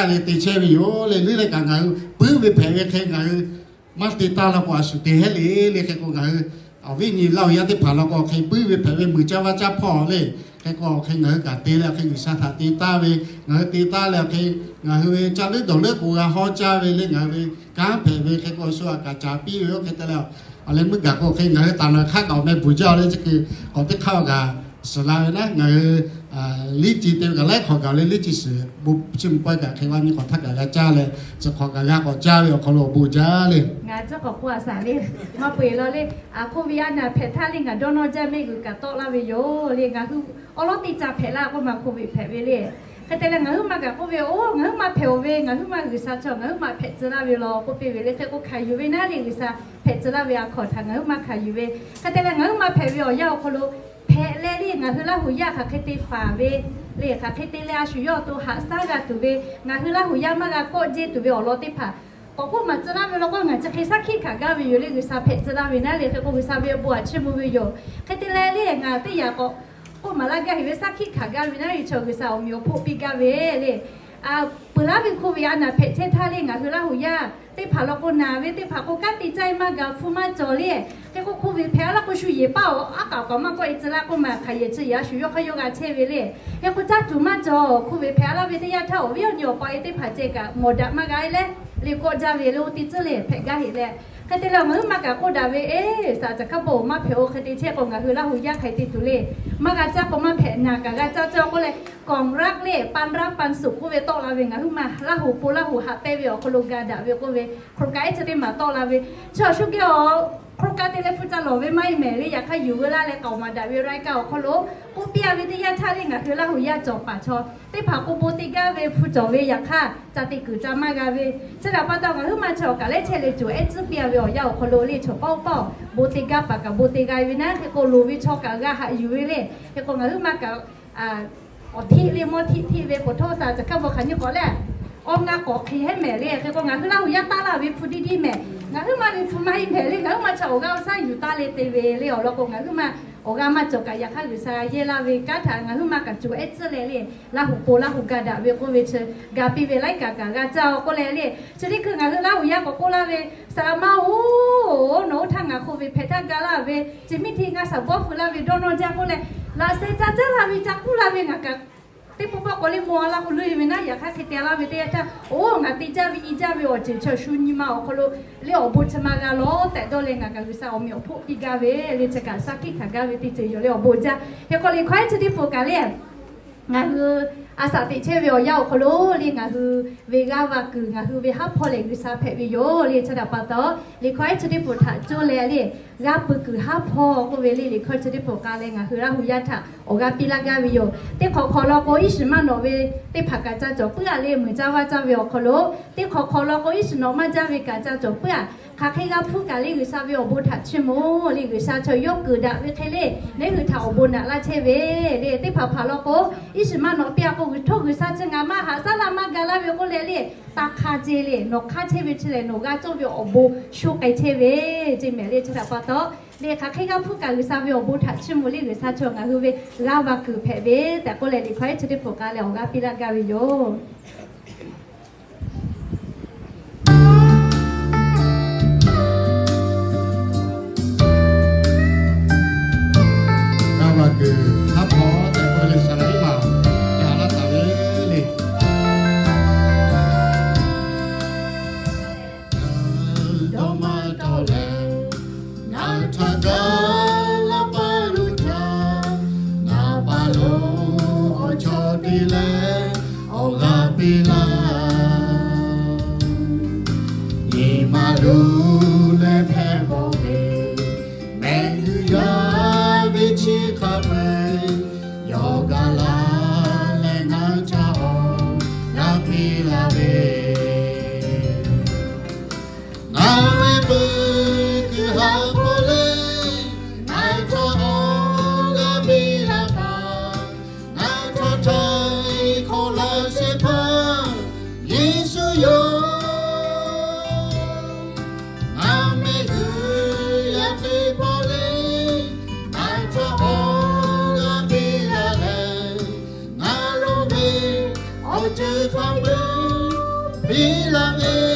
leh te chehˇ ve yoˬ le. Leuˉ leh kaꞈ ngaˬ hui puiˉ ve hpehꞈ ve hk'e ngaˬ hui maˇ te taˇ la k'o, a shu te hehˉ le le. Hk'e k'o ngaˬ hui awˬ viˉ nyi Laˇ huˍ yaˇ teˇ hpaˍ law k'o hk'e puiˉ ve hpehꞈ ve, muiˬ caˇ vaˇ caˇ hpawˇ le. Hk'e k'o hk'e ngaˬ hui kaꞈ te leh hk'e G'uiˬsha htaꞈ te taˍ ve, ngaˬ hui te taˍ leh hk'e ngaˬ hui ve caˇ leuˉ dawˬ leuˉ k'o g'a hawˇ caˇ ve le, ngaˬ hui ve kanˉ hpehꞈ ve hk'e k'o shu aꞈ kaꞈ caˍ piˇ ve yoˬ. Hk'e te leh, awˬ leh meuˇ gaˬ k'o hk'e ngaˬ hui taˍ naˍ hk'aˇ kaꞈ awˬ meh bvuhˬ jaˇ le. Chi hk'e k'awꞈ teˇ hk'aˇ awˬ kaꞈ suhˍ la ve naˉ, ngaˬ hui liˉ ci te ve kaꞈ laiˉ hk'awꞈ gaˬ le, liˉ ci suhˍ bon chiˇ mvuh pawehˇ kaꞈ hk'e vaˇ nyi hk'awꞈ htaˇ kaꞈ g'a caˇ leh, chi hk'awꞈ kaꞈ g'a k'awꞈ caˇ ve awˬ hk'aw lo awˬ bon jaˇ le. Ngaˬ cawˇ k'awꞈ k'oˆ a shaˍ le, maˇ peu eˬ law le. A, hk'oˆ ve a naˍ hpehꞈ htaˇ le ngaˬ dawˇ nawˇ jaˇ mehˆ g'uiˬ kaꞈ tawˆ laˇ ve yoˬ le. Ngaˬ hui awˉ lawˉ teˇ ca hpehꞈ laˇ k'oˆ ma hk'oˆ ve hpehꞈ ve le. Hk'e te leh ngaˬ huiˉ ma kaꞈ k'oˆ ve, Oˇ, ngaˬ huiˉ ma hpehꞈ-oˬ ve, ngaˬ huiˉ ma G'uiˬsha chaw ngaˬ huiˉ ma hpehꞈ tcuh laˇ ve law k'oˆ piˇ ve le. Hk'e k'o hkanˍ yuˬ ve naˉ le, G'uiˬsha hpehꞈ tcuh laˇ ve a hkawnˍ htaꞈ ngaˬ huiˉ ma hkanˍ yuˬ ve. Hk'e te leh ngaˬ huiˉ ma hpehꞈ ve awˬ yanˇ awˬ hk'aw lo hpehꞈ leh le ngaˬ hui Laˇ huˍ yaˇ hk'aˬ hk'e te faˍ ve le, hk'aˬ hk'e te leh a shu yawˇ awˬ to haꞈ shaˉ g'a tuˬ ve, ngaˬ hui Laˇ huˍ yaˇ maˇ g'a kawˆ jehˇ tuˬ ve awˬ lawn teˇ hpaˍ k'awꞈ k'oˆ maˍ tcuh laˇ ve law k'o, ngaˬ chi hk'e shaˉ hkiˆ hkanˍ gaˇ ve yoˬ le. G'uiˬsha hpehꞈ tcuh laˇ ve naˉ le, hk'e k'o G'uiˬsha ve bon aꞈ chiˇ mvuh ve yoˬ. Hk'e te leh le ngaˬ teˇ yanˇ k'awꞈ k'oˆ maˍ laˇ gaˇ heꞈ ve shaˉ hkiˆ hkanˍ gaˇ ve naˉ le, chaw G'uiˬsha awˬ meꞈ awˬ hponˇ piˇ gaˇ ve le. Peuˬ laˉ ve hk'oˆ ve a naˍ hpehꞈ chehˇ htaˇ le ngaˬ hui Laˇ huˍ yaˇ teˇ hpaˍ law k'o naˍ ve teˇ hpaˍ k'o kanˉ te caˇ e maˇ gaˬ hpu maˇ cawˬ le. Hk'e k'o hk'oˆ ve hpehꞈ a laˇ k'o shu yehˬ paˇ awˬ aˉ k'aꞈ k'awꞈ maˇ kawˆ e tcuh laˇ k'oˆ ma hk'aˬ yehˬ chi yaꞈ a shu yawˇ hk'aˇ yawˇ g'a chehˇ ve le. Hk'e k'o caˇ tuˬ maˇ cawˬ. Hk'oˆ ve hpehꞈ a laˇ ve teˇ yanˇ htaˇ awˬ viˉ awˬ nyi awˬ pa e teˇ hpaˍ ceh kaꞈ mawˬ daꞈ maˇ g'a e leh le kawˆ jaˇ ve le, oˇ teˇ tcuhˉ le hpehꞈ gaˇ heꞈ leh. Hk'e te leh ngaˬ huiˉ ma kaꞈ k'oˆ daꞈ ve, Eˬ, saˍ caˬ hkaˇ bon maˇ hpehꞈ-oˬ. Hk'e te chehˇ k'o ngaˬ hui Laˇ huˍ yaˇ hk'aˬ hk'e te tuˬ le. Maˇ g'a caˇ k'o maˇ hpehꞈ, naˍ kaꞈ g'a caˇ caˇ k'oˆ leh, กล่องรัก le ปันรักปันสุข k'oˆ ve tawˆ la ve ngaˬ huiˉ ma Laˇ huˍ po Laˇ huˍ haꞈ pehnˇ ve awˬ hk'aw lo ga daꞈ ve k'oˆ ve โครงการ ehˉ chi teˇ maˬ tawˆ la ve. Chi awˬ shu geh awˬ โครงการ te leh hpu ca lawˬ ve maˇ heˆ mehˍ le. Yaꞈ hk'aˇ yuˬ veu laˇ leh k'aoˍ maˍ daꞈ ve รายการ awˬ hk'aw lo k'oˆ piˇ a ve teˇ yanˇ htaˇ le ngaˬ hui Laˇ huˍ yaˇ cawˬ paˍ chaw teˇ hpaˍ k'o bon te gaˇ ve hpu cawˬ ve, yaꞈ hk'aˇ ca te kuiˬ ca maˇ g'a ve. Chi htaꞈ pa taw ngaˬ huiˉ ma chi awˬ kaˬ lehˉ chehˇ leh cuˬ ehˉ tcuhˉ piˇ a ve awˬ yanˇ awˬ hk'aw lo le chaw paˆ oˇ paˆ awˬ bon te gaˇ paˍ kaꞈ bon te g'a ve naˉ. Hk'e k'o loˍ ve chaw kaꞈ g'a haꞈ yuˬ ve le. Hk'e k'o ngaˬ huiˉ ma kaꞈ awˬ hteˆ le mawˇ hteˆ hteˆ ve ขอโทษ saˍ caˬ hkaˇ bon hk'aˬ nyi k'awꞈ leh awˬ ngaˬ k'awꞈ hk'e hehˉ mehˍ le. Hk'e k'o ngaˬ hui Laˇ huˍ yaˇ taˇ laˇ ve hpu diˇ diˇ mehˍ, ngaˬ huiˉ ma ve hpu maˇ heˆ mehˍ le. Ngaˬ huiˉ ma chi awˬ g'aˇ awˬ shaˉ yuˬ taˇ leh te ve le. Awˬ lawn k'o ngaˬ huiˉ ma awˬ g'aˇ maˇ cawˬ kaꞈ yaꞈ hk'aˇ G'uiˬsha yehˇ laˇ ve kanˉ htaꞈ ngaˬ huiˉ ma kaꞈ cuˬ ehˉ tcuhˉ leh le Laˇ huˍ po Laˇ huˍ ga daꞈ ve k'oˆ ve chi ga piˇ ve laiˉ kaꞈ kaꞈ g'a caˇ-oˬ k'oˆ leh le. Chi teˇ hkui ngaˬ hui Laˇ huˍ yaˇ k'awꞈ k'oˆ laˇ ve, Saˍ laꞈ ma-oˬ, nawˬ oˇ htaˇ ngaˬ hk'oˆ ve hpehꞈ htaˇ ga laˇ ve, chi miˇ htiˇ ngaˇ shaˍ bawˇ feu laˇ ve dawˇ nawˇ jaˇ k'oˆ leh, laꞈ sheh ca caˉ laˇ ve ca k'uˉ laˇ ve ngaˬ kaꞈ teˇ pawˆ pawˆ k'awꞈ le maw a laˇ k'o leuˇ ve naˉ. Yaꞈ hk'aˇ hk'e te laˇ ve teˇ yanˇ htaˇ, oˬ, ngaˬ te jaˇ ve i jaˇ ve awˬ ceuˬ chi shu nyi ma awˬ hk'aw lo le awˬ bon chi ma g'a lawˬ tehꞈ dawˇ leh ngaˬ kaꞈ G'uiˬsha awˬ meꞈ awˬ hponˇ piˇ gaˇ ve le. Chi kaꞈ shaˉ hkiˆ hkanˍ gaˇ ve teˇ ceuˬ yoˬ le awˬ bon jaˇ. Hk'e k'o liꞈ hkawˇ ehˉ chi teˇ hpaˍ kaꞈ le ngaˬ hui a shaꞈ teꞈ chehˇ ve awˬ yanˇ awˬ hk'aw lo le ngaˬ hui ve g'aˇ va kuiˬ ngaˬ hui ve haˉ hpawˇ lehˬ G'uiˬsha hpehꞈ ve yoˬ le. Chi htaꞈ pa taw liꞈ hkawˇ ehˉ chi teˇ hpaˍ htaꞈ coˇ leh le g'aˇ pui kuiˬ haˉ hpawˇ k'oˆ ve le liꞈ hkawˇ chi teˇ hpaˍ k'a leh ngaˬ hui Laˇ huˍ yaˇ htaꞈ awˬ g'aˇ piˇ laˇ gaˇ ve yoˬ. Teˇ hk'awꞈ hk'awꞈ law k'o iˉ shiˍ maˇ nawꞈ ve teˇ hpaˍ kaꞈ ca cawˬ puiˉ a le muiˬ caˇ vaˇ caˇ ve awˬ hk'aw lo, teˇ hk'awꞈ hk'awꞈ law k'o iˉ shiˍ nawꞈ maˇ jaˇ ve kaꞈ ca cawˬ puiˉ a. Hk'aˬ hk'e g'a hpuˇ kaꞈ le G'uiˬsha ve awˬ bon htaꞈ chiˇ mvuh le G'uiˬsha chaw yawˇ keunˍ daꞈ ve hk'e le nehˉ hui htaꞈ awˬ bon naꞈ laˇ chehˇ ve le. Teˇ hpaˍ hpaˍ law k'o iˉ shiˍ maˇ nawꞈ piˇ a k'o, g'uiˬ htoˇ G'uiˬsha chi ngaˬ maˇ haꞈ shaˉ laˇ maˇ ga laˇ ve k'oˆ leh le, taˇ hk'aˇ ce le nawˬ hk'aˇ chehˇ ve chi lehˬ nawˬ g'a cawˇ ve awˬ bon shu k'ai chehˇ ve ce mehˍ le. Chi htaꞈ pa taw le hk'aˬ hk'e g'a hpuˇ kaꞈ G'uiˬsha ve awˬ bon htaꞈ chiˇ mvuh le G'uiˬsha chaw ngaˬ hui ve g'aˇ va kuiˬ hpehꞈ ve tehꞈ k'oˆ leh liꞈ hkawˇ ehˉ chi teˇ hpaˍ k'a leh awˬ g'aˇ piˇ laˇ gaˇ ve yoˬ. G'aˇ va kuiˬ haˉ hpawˇ tehꞈ k'oˆ ve le saˍ laꞈ iˉ maˬ yaꞈ laˇ taˍ ve le. Dawˇ maˇ tawˆ leh ngaˬ htaꞈ gaˇ laˇ paˇ lo htaˇ, ngaˬ pa lo awˬ chawˇ te leh awˬ g'aˇ piˇ laˇ. Nyi ma lo leh hpehꞈ bawˬ ve mehˆ g'uiˬ yaˇ ve chi hk'a peu-eˬ yawˇ gaˬ la leh ngaˬ htaꞈ awˬ g'aˇ piˇ laˇ ve. Ngaˬ ve peuˬ kuiˬ ha hpawˇ le, ngaˬ htaꞈ awˬ g'aˇ piˇ laˇ taˍ. Ngaˬ htaꞈ htaiˍ hk'awꞈ laˇ shehˍ hpaˇ Yeˍsuˆ yoˬ. Ngaˬ mehˆ g'uiˬ yaˇ teˇ hpaˍ le, ngaˬ htaꞈ awˬ g'aˇ piˇ laˇ leh, ngaˬ lo ve awˬ ceuˬ hk'a peu-eˬ piˇ laˇ ve